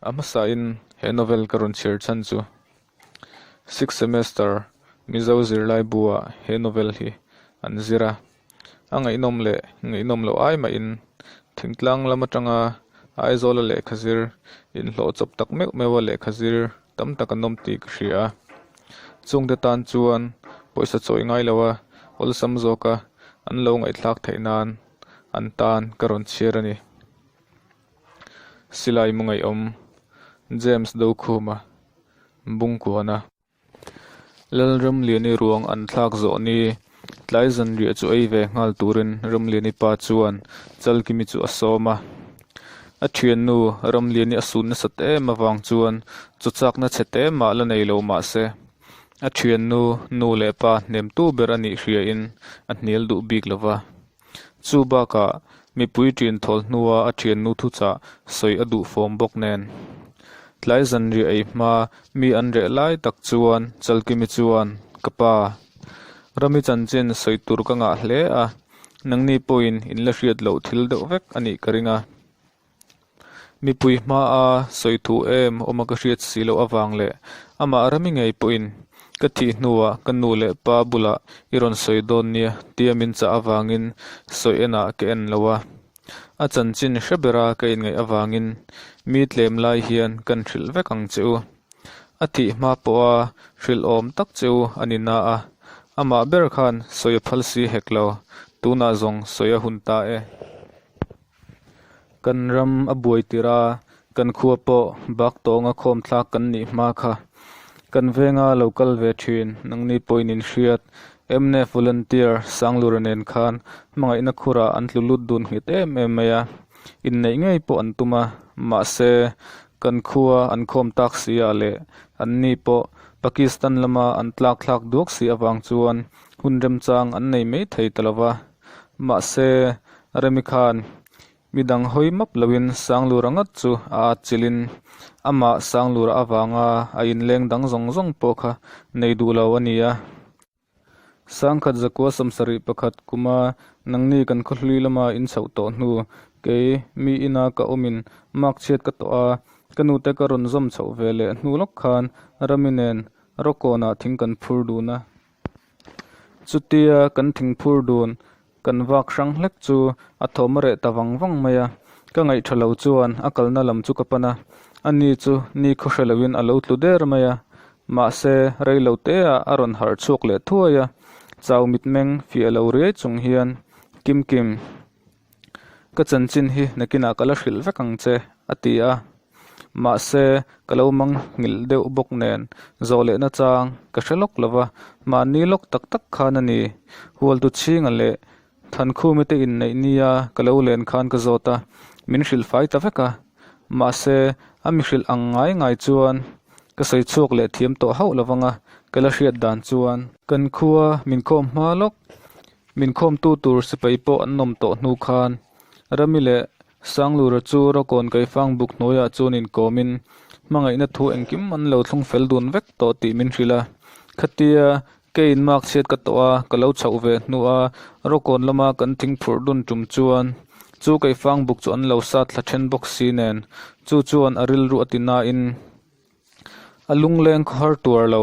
A hmasain he novel ka rawn chhiar chhan chu Sixth semester Mizo zirlai buah he novel hi an zir a. A ngaihnawm leh ngaihnawm loh ai mahin thingtlang lam atanga Aizawla lehkha zir inhlawh chawp tak meuh meuha lehkha zir tam tak an awm tih ka hria a. Chungte tan chuan pawisa chawi ngai loa awlsam zawka an lo ngaihthlak theih nan an tan ka rawn chhiar a ni. Silai mu ngaihawm James Dokhuma Bungkuana. Lalramliani ruang an thlak zawh ni tlai zanriah chu ei ve nghal turin Ramliani pa chuan Chalkimi chu a sawm a. A thiannu Ramliani a sun nasat em avang chuan chaw chakna chhe te mah la nei lo mah se a thiannu nu leh pa hnemtu ber a nih hriain a hnial duh bik lo va. Chu bakah mipui ṭin thawl hnua a ṭhiannu thuchah sawi a duh fawm bawk nen. Tlai zanriah ei hma mi an reh lai tak chuan Chalkimi chuan, Ka pa, Rami chanchin sawi tur ka ngah hle a, nangni pawhin in la hriat loh thil deuh vek a nih ka ring a. Mipui hmaa sawi thu em awma ka hriat si loh avang leh amah Rami ngei pawhin ka thih hnuah ka nu leh pa bulah i rawn sawi dawn nia tia min chah avangin sawi enah ka en lo a. A chanchin hre bera ka inngaih avangin mi tlem lai hian kan hrilh vek ang che u. A thih hma pawha hrilh awm tak che u a ni na a, amah ber khan sawi a phal si hek lo, tunah zawng sawi a hun ta e. Kan ram a buai tirh a, kan khua pawh bak tawnga khawm thlak kan nih hma kha. Kan venga lo kal ve thin, nangni pawhin in hriat, mnf volunteer Sanglura nen khan hmangaihna khurah an tlu lut dun nghet em em mai a, inneih ngei pawh an tum a, mahse kan khua an khawm tak si ah leh anni pawh Pakistan lama an tlak thlak duak si avang chuan hun remchang an nei mai thei ta lo va. Mahse, Remi khan midang hawi map loin Sanglura ngat chu a at chilhin amah Sanglura avanga a inleng dang zawng zawng pawh kha nei duh lo a ni a. Sangkhat zakua sawmsarih pakhat kuma nangni kan khawhlui lama in chhoh tawh hnu kei mi ina ka awmin mark chhiat ka tawh a, ka nute ka rawn zawm chhoh ve leh hnu lawk khan Rami nen Rawkawnah thing kan phur dun a. Chutia kan thingphur dun kan vak hrang hlek chu a thawm a reh ta vang vang mai a, ka ngaih tha lo chuan a kalna lam chu ka pan a, ani chu ni khaw hre loin a lo tlu der mai a, mahse rei lo te ah a rawn harh chhuak leh thuai a, chau mitmeng fiah lo riai chung hian Kim Kim. Ka chanchin hi nakinah ka la hrilh vek ang che, a ti a. Mahse, ka lo mang nghilh deuh bawk nen zawh lehna chang ka hre lawk lo va, mahni lawk tak tak khan a ni. Hualtu chhinga leh Thankhumi te inneih nia ka lo len khan ka zawt a, min hrilh fai ta vek a. Mahse, a mi hrilh ang ngai ngai chuan ka sawi chhuak leh thiam tawh hauh lo vang a, ka la hriat dan chuan. Kan khua min khawm hma lawk Min khawmtu tur sipai pawh an awm tawh hnu khan Rami leh Sanglura chu Rawkawn Kaifang buk hnuaiah chuan inkawmin hmangaihna thu engkim an lo thlung fel dun vek tawh tih min hrilh a. Khatia keiin mark chhiat ka tawh a, ka lo chhoh ve hnuah Rawkawn lama kan thing phurh dun tum chuan chu Kaifang buk chu an lo sat thla then bawk si nen chu chuan a rilru a ti nain A lungleng khawhar tuar lo.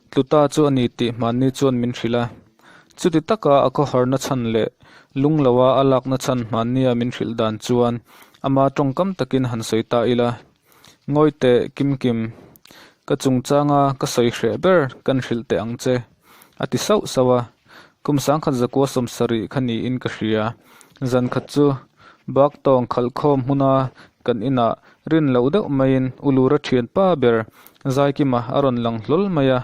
Tluta chu a ni tih hmanni chuan min hrilh a. Chuti taka a khawharna chhan leh lungloa a lakna chhan hmannia min hrilh dan chuan ama tawngkam takin han sawi ta ila. Ngawi teh Kim Kim, ka chungchanga ka sawi hreh ber kan hrilh teh ang che, a ti sauh sauh a. Kum sangkhat zakua sawmsarih kha niin ka hria. Zan khat chu bak tawng khalhkhawm hmuna kan inah Rin loh deuh maiin U Lura thianpa ber Zaikima a rawn lang hlawl mai a,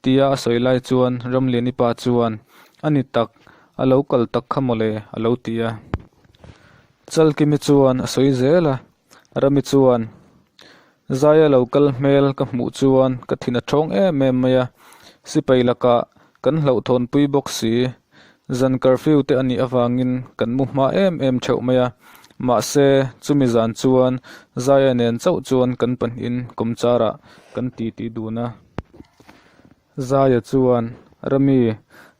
tia a sawi lai chuan Ramliani pa chuan, A ni tak, a lo kal tak kha mawle, a lo ti a. Chalkimi chuan a sawi zel a, Rami chuan, Zaia lo kal hmel ka hmuh chuan ka thin a thawng em em mai a, sipai lakah kan hlauhthawnpui bawk si. Zan curfew te a nih avangin kan mu hma em em theuh mai a, mahse chumi zan chuan Zaia nen chauh chuan kan pahnihin kawmcharah kan titi dun a. Zaia chuan, Rami,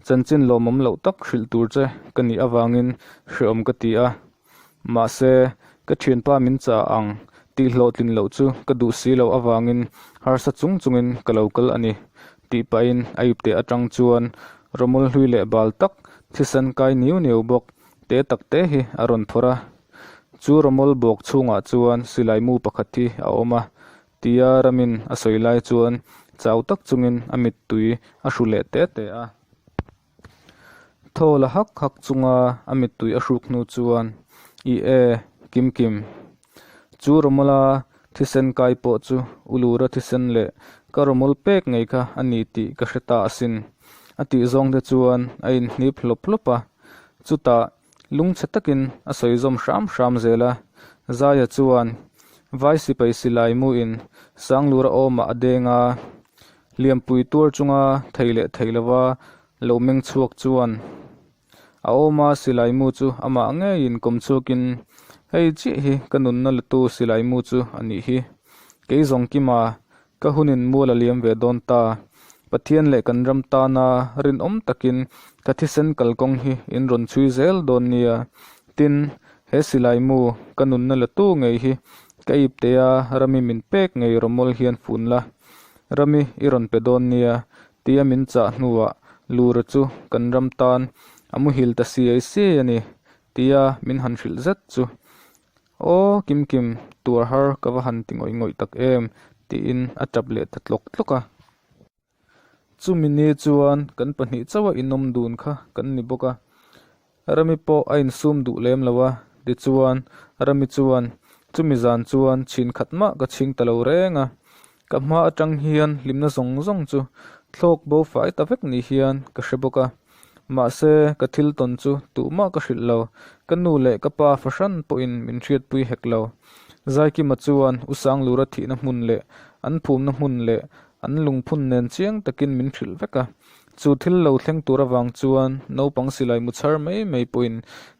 chanchin lawmawm loh tak hrilh tur che ka nih avangin hreawm ka ti a, mahse ka thianpa min chah ang. Tihhlawhtlin loh chu ka duh si loh avangin harsa chung chungin ka lo kal a ni, tih pahin a ipte atang chuan rawmawl hlui leh bal tak, thisen kai niu niu bawk te tak te hi a rawn phawrh a. Chu rawmawl bawk chhungah chuan silai mu pakhat hi a awm a, tia Ramin a sawi lai chuan chau tak chungin a mittui a hru leh te te a. Thaw la hak hak chunga a mittui a hruk hnu chuan, I e, Kim Kim. Chu Romawla thisen kai pawh chu Ulura thisen leh ka Romawl pek ngei kha a ni tih ka hre ta asin. A tih zawng te chuan a inhnip hlawp hlawp a. Chutah lungchhe takin a sawi zawm hram hram zel a. Zaia chuan Vai sipai silai muin Sanglura awmah a deng a. Liampui tuar chunga thei leh thei lova lo meng chhuak chuan a awma silai mu chu amah ngeiin kawm chhuakin, Hei chiah hi ka nunna latu silai mu chu a nih hi. Kei zawng kima ka hunin mual a liam ve dawn ta. Pathian leh kan ram tana rinawm takin ka thisen kalkawng hi in rawn chhui zel dawn nia. Tin, he silai mu ka nunna latu ngei hi ka iptea rami min pek ngei rawmawl hian fun la. Rami i rawn pe dawn nia, tia min chah hnuah Lura chu kan ram tan a muhil ta siai siai a ni, tia min han hrilh zet chu. Aw Kim Kim, tuar har ka va han ti ngawih ngawih tak em, tiin a tap leh ta tlawk tlawk a. Chumi ni chuan kan pahnih chauha inawm dun kha kan ni bawk a, Rami pawh a insum duh lem lo a, tichuan Rami chuan chumi zan chuan chhin khat mah ka chhing ta lo reng a, ka hma atang hian hlimna zawng zawng chu thlawk bo fai ta vek ni hian ka hre bawk a, mahse ka thil tawn chu tuhmah ka hrilh lo, ka nu leh ka pa fahran pawhin min hriatpui hek lo. Zaikima chuan U Sanglura thihna hmun leh an phumna hmun leh an lungphun nen chiang takin min hrilh vek a. Chu thil lo thleng tur avang chuan naupang silai mu chhar mai mai pawhin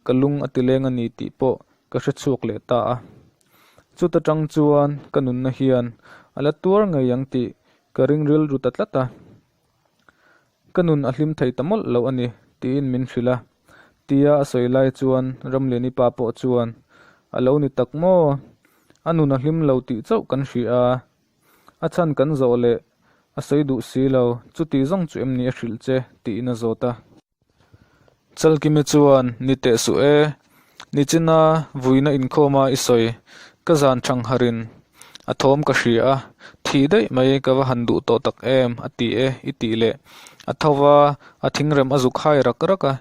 ka lung a ti leng a ni tih pawh ka hre chhuak leh ta a. Chuta tang chuan ka nunna hian a la tuar ngei ang tih ka ring rilru ta tlat a. Ka nun a hlim thei ta mawlh lo a ni tiin min hrilh a. Tia a sawi lai chuan Ramliani pa pawh chuan, A lo ni tak maw? A nun a hlim lo tih chauh kan hria a. A chhan kan zawh leh a sawi duh si lo, chuti zawng chu em ni a hrilh che? tiin a zawt a. Chalkimi chuan, Ni teh suh e, nichina vuina inkhawma i sawi, ka zan thang harin a thawm ka hria a, thih daih mai ka va han duh tawh tak em, a ti e, i tih leh a tho va, a thingrem a zuk hai rak rak a,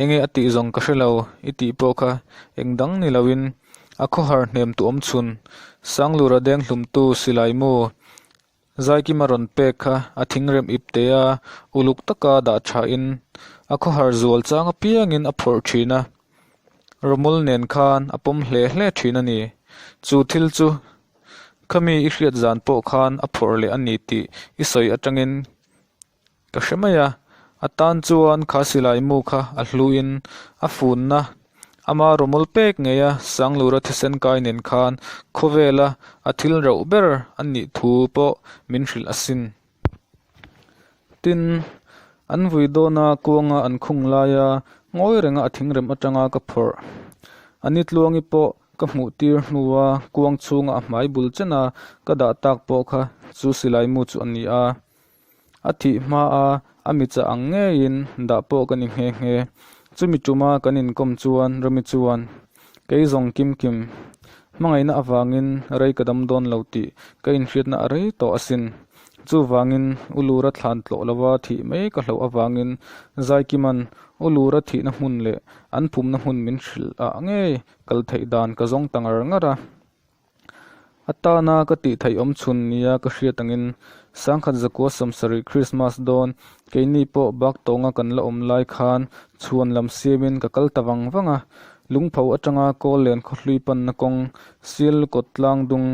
enge a tih zawng ka hre lo, i tih pawh kha eng dang ni loin A khawhar hnem tu awm chhun, Sanglura deng hlumtu silai mu Zaikima rawn pek kha a thingrem ip te a, uluk taka dah thain a khawhar zual chang apiangin a phawrh thin a, Romul nen khan a pawm hle hle thin a ni. Chu thil chu khami i hriat zan pawh khan a phawrh leh a ni tih i sawi atangin Ka hre mai a, a tan chuan kha silai mu kha a hluin a funna ama rawmawl pek ngei a Sanglura thisen kai nen khan khawvela a thil rauh ber a nih thu pawh min hrilh asin. Tin, an vui dawna kuanga an khung laia ngawi renga a thingrem atanga ka phawrh. A ni tluangi pawh ka hmuh tir hnua kuang chhunga a hmai bul chena ka dah tak pawh kha chu silai mu chu a ni a. A thih hmaa a micha ang ngeiin dah pawh ka ni nghe nghe. Chumi tuma kan inkawm chuan Rami chuan, Kei zawng Kim Kim, hmangaihna avangin rei ka dam dawn lo tih ka inhriatna a rei tawh asin. Chuvangin U Lura thlan tlawh lova thih mai ka hlauh avangin Zaikiman U Lura thihna hmun leh an phumna hmun min hrilh ah ngei kal theih dan ka zawng ta ngar ngar a. A tana ka tih theih awm chhun nia ka hriat angin Sangkhat Zakua Sawmsarih Krismas dawn keini pawh bak tawnga kan la awm lai khan chhuan lam siamin ka kal ta vang vang a, lungpho atanga kawl len khawhlui panna kawng sial kawt tlang dung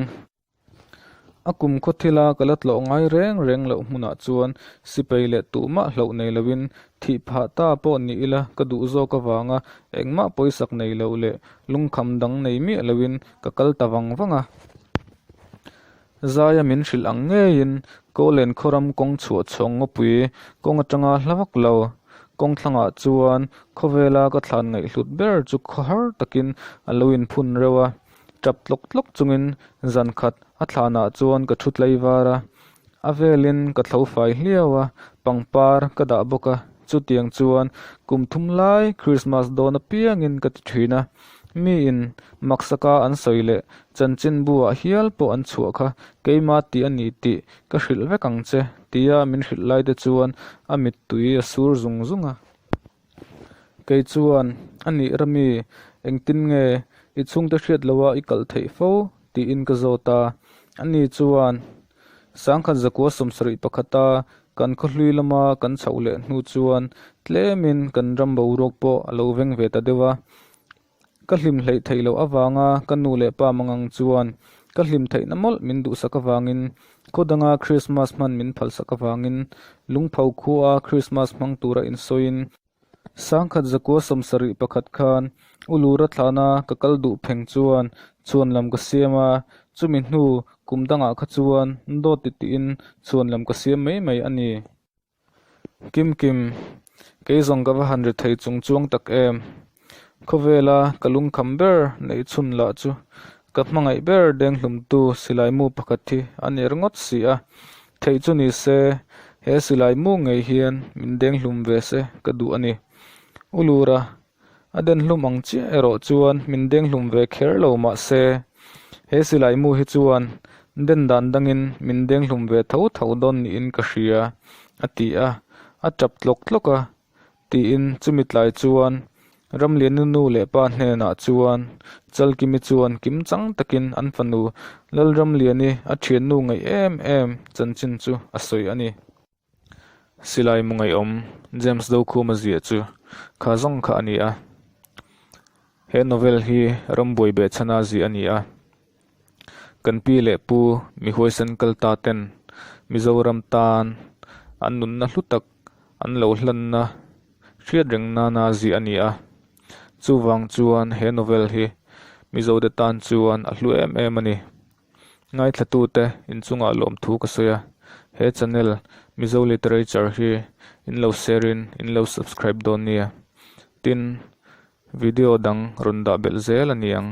a kum khaw thila ka la tlawh ngai reng reng loh hmunah chuan sipai leh tuhmah hlauh nei loin thih phah ta pawh ni ila ka duh zawk avanga engmah pawisak nei loh leh Lungkham dang nei miah loin ka kal ta vang vang a. Zaia min hrilh ang ngeiin Kawlen khawram kawng chhuah chhawng ngawpui kawng atanga hla vak lo. Kawng thlangah chuan khawvela ka thlan ngaihhlut ber chu khawhar takin a lo inphun reuh a. Tap tlawk tlawk chungin zan khat a thlanah chuan ka thu tlaivar a, a velin ka thlo fai hliau a, pangpar ka dah bawk a, chutiang chuan kum thum lai Krismas dawn apiangin ka ti thin a, miin maksaka an sawi leh chanchinbu ah hial pawh an chhuah kha keima tih a ni tih ka hrilh vek ang che tia min hrilh lai te chuan a mittui a sur zung zung a. Kei chuan, A nih Rami, engtin nge i chhungte hriat loha i kalh theih fo? tiin ka zawt a. Ani chuan, Sangkhat zakua 71 pakhata kan khawhlui lama kan chhoh leh hnu chuan tlemin kan ram boruak pawh a lo veng ve ta deuh a. Ka hlim hleih theih loh avanga ka nu leh pa mangang chuan ka hlim theihna mawlh min duhsak avangin khaw danga Krismas hman min phalsak avangin lungpho khua Krismas hmang tura insawiin Sangkhat zakua 71 khan U Lura thlana ka kal duh pheng chuan chhuan lam ka siam a, chumi hnu kum dangah kha chuan dawt ti tiin chhuan lam ka siam mai mai a ni. Kim Kim, kei zawng ka va han ri thei chung chuang tak em? Khawvela ka lungkham ber neih chhun lah chu ka hmangaih ber denghlumtu silaimu pakhat hi a ni ringawt si a, theih chu ni se he silaimu ngei hian min denghlum ve se ka duh a ni. U Lura, a denhlum ang chiah erawh chuan min denghlum ve kher lo mah se, he silaimu hi chuan den dan dangin min denghlum ve tho tho dawn niin ka hria, a ti a, a tap tlawk tlawk a. Tiin chumi tlai chuan Ramliani nu leh pa hnenah chuan Chalkimi chuan kim chang takin an fanu Lalramliani a thiannu ngaih em em chanchin chu a sawi a ni. Silai mu ngaihawm James Dokhuma ziah chu kha zawng kha a ni a. He novel hi rambuai behchhana ziah a ni a. Kan pi leh pu mi huaisen kal ta ten Mizoram tan an nunna hlu tak an lo hlanna hriat reng nana ziah a ni a. Chuvang chuan he novel hi Mizote tan chuan a hlu em em a ni. Ngaithlatute inchungah lawmthu ka sawi a, he channel Mizo Literature hi in lo share in in lo subscribe dawn nia. Tin, video dang rawn dah belh zel a ni ang.